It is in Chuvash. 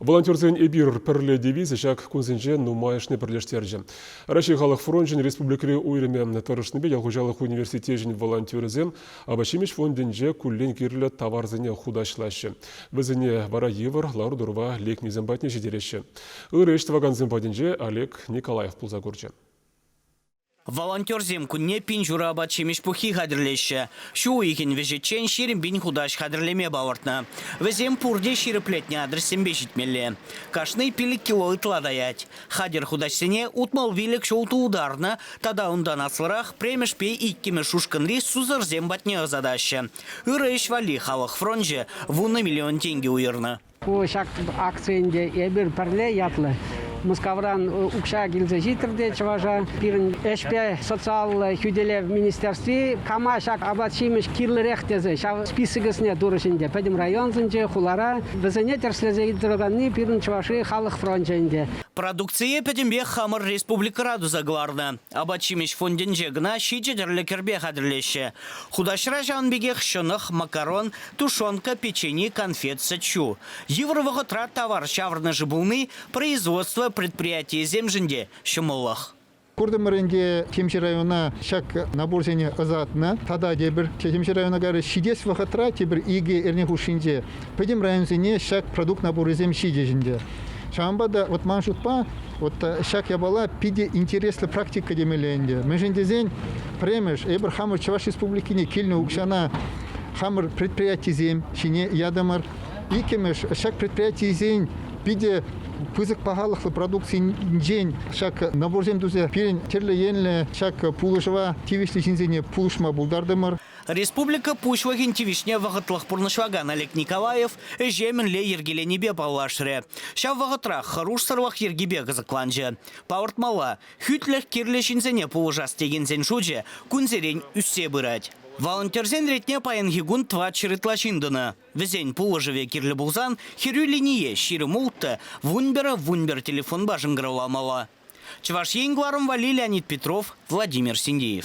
Волонтерсен «Эпир пӗрле» девизӗ ҫак кунсенче нумайӑшне пӗрлештерчӗ. Раҫҫей халӑх фрончӗн республикӑри уйрӑмӗ тӑрӑшнипе ял хуҫалӑх университечӗн волонтерӗсем апат-ҫимӗҫ фондӗнче куллен кирлӗ таварсене хутаҫлаҫҫӗ. Вӗсене вара йывӑр лару-тӑрӑва лекнисем патне ҫитереҫҫӗ. Ырӑ ӗҫ тӑвакансем патӗнче Олег Николаев пулса курчӗ. Волонтерсем кунне пин ҫурӑ апат-ҫимӗҫ пуххи хатӗрлеҫҫӗ. Ҫу уйӑхӗн вӗҫӗччен 20 пин хутаҫ хатӗрлеме палӑртнӑ. Вӗсем пурте ҫирӗплетнӗ адрессемпе ҫитмелле. Кашни пилӗк кило ытла таять. Хатӗр хутаҫсене 65 ҫул тултарнӑ тата унтан аслӑрах пӗрремӗшпе иккӗмӗш ушкӑнри сусӑрсем патне ӑсатаҫҫӗ. Ырӑ ӗҫ валли халӑх фрончӗ вунӑ миллион тенкӗ уйӑрнӑ. Ку ҫак акци ӗнтӗ «Эпир пӗрле» ятлӑ. Мускавран укҫа килсе ҫитрӗ те чӑваша. Пирӗн ӗҫпе социаллӑ хӳтӗлев министерстви кама ҫак апат-ҫимӗҫ кирлӗрех тесе ҫав списокӗсене турӗҫ ӗнтӗ. Пӗтӗм районсенче, хулара. Вӗсене тӗрӗслесе тӑраканни пирӗн Чӑвашри халӑх фрончӗ ӗнтӗ. Продукцие пӗтӗмпех хамӑр республикӑра туса кӑларнӑ. Апат-ҫимӗҫ фондӗнче кӑна ҫичӗ тӗрлӗ кӗрпе хатӗрлеҫҫӗ. Хутаҫра ҫавӑн пекех ҫӑнӑх, макарон, тушенка, печени, конфет, сӗт-ҫу. Йывӑр вӑхӑтра тавар ҫаврӑнӑшӗ пулни производство предприятийӗсемшӗн те ҫӑмӑллӑх. Куртӑмӑр ӗнтӗ, темиҫе района ҫак наборсене ӑсатнӑ. Тата тепӗр темиҫе района кайрӗ. Ҫитес вӑхӑтра тепӗр икӗ эрне хушшинче пӗтӗм районсене ҫак продукт наборӗсем ҫитӗҫ ӗнтӗ. Ҫавӑнпа та вот ман шутпа вот ҫак япала питӗ интереслӗ практика темелле ӗнтӗ. Мӗншӗн тесен пӗрремӗш эпир хамӑр Чӑваш Республикине килнӗ укҫана хамӑр предприятисем ҫине ятӑмӑр. Иккӗмӗш, ҫак предприятисен питӗ пысӑк пахалӑхлӑ продукцинчен ҫак наборсем туса пирӗн тӗрлӗ енлӗ ҫак пулӑшӑва тивӗҫлӗ ҫынсене пулӑшма пултартӑмӑр. Республика Пуҫлӑхӗн тивӗҫне вӑхӑтлӑх пурнӑҫлакан Олег Николаев ӗҫе мӗнле йӗркеленипе паллашрӗ. Ҫав вӑхӑтрах хӑрушсӑрлӑх йӗркипе кӑсӑкланчӗ. Палӑртмалла, хӳтлӗх кирлӗ ҫынсене пулӑшас текенсен шучӗ кунсерен ӳссе пырать. Волонтерсен ретне паянхи кун тӑватҫӗр ытла ҫын тӑнӑ. Вӗсен пулӑшӑвӗ кирлӗ пулсан хӗрӳ линие 26 11 11 телефонпа шӑнкӑравламалла. Чӑваш Ен кӑларӑм валли Леонид Петров, Владимир Синдеев.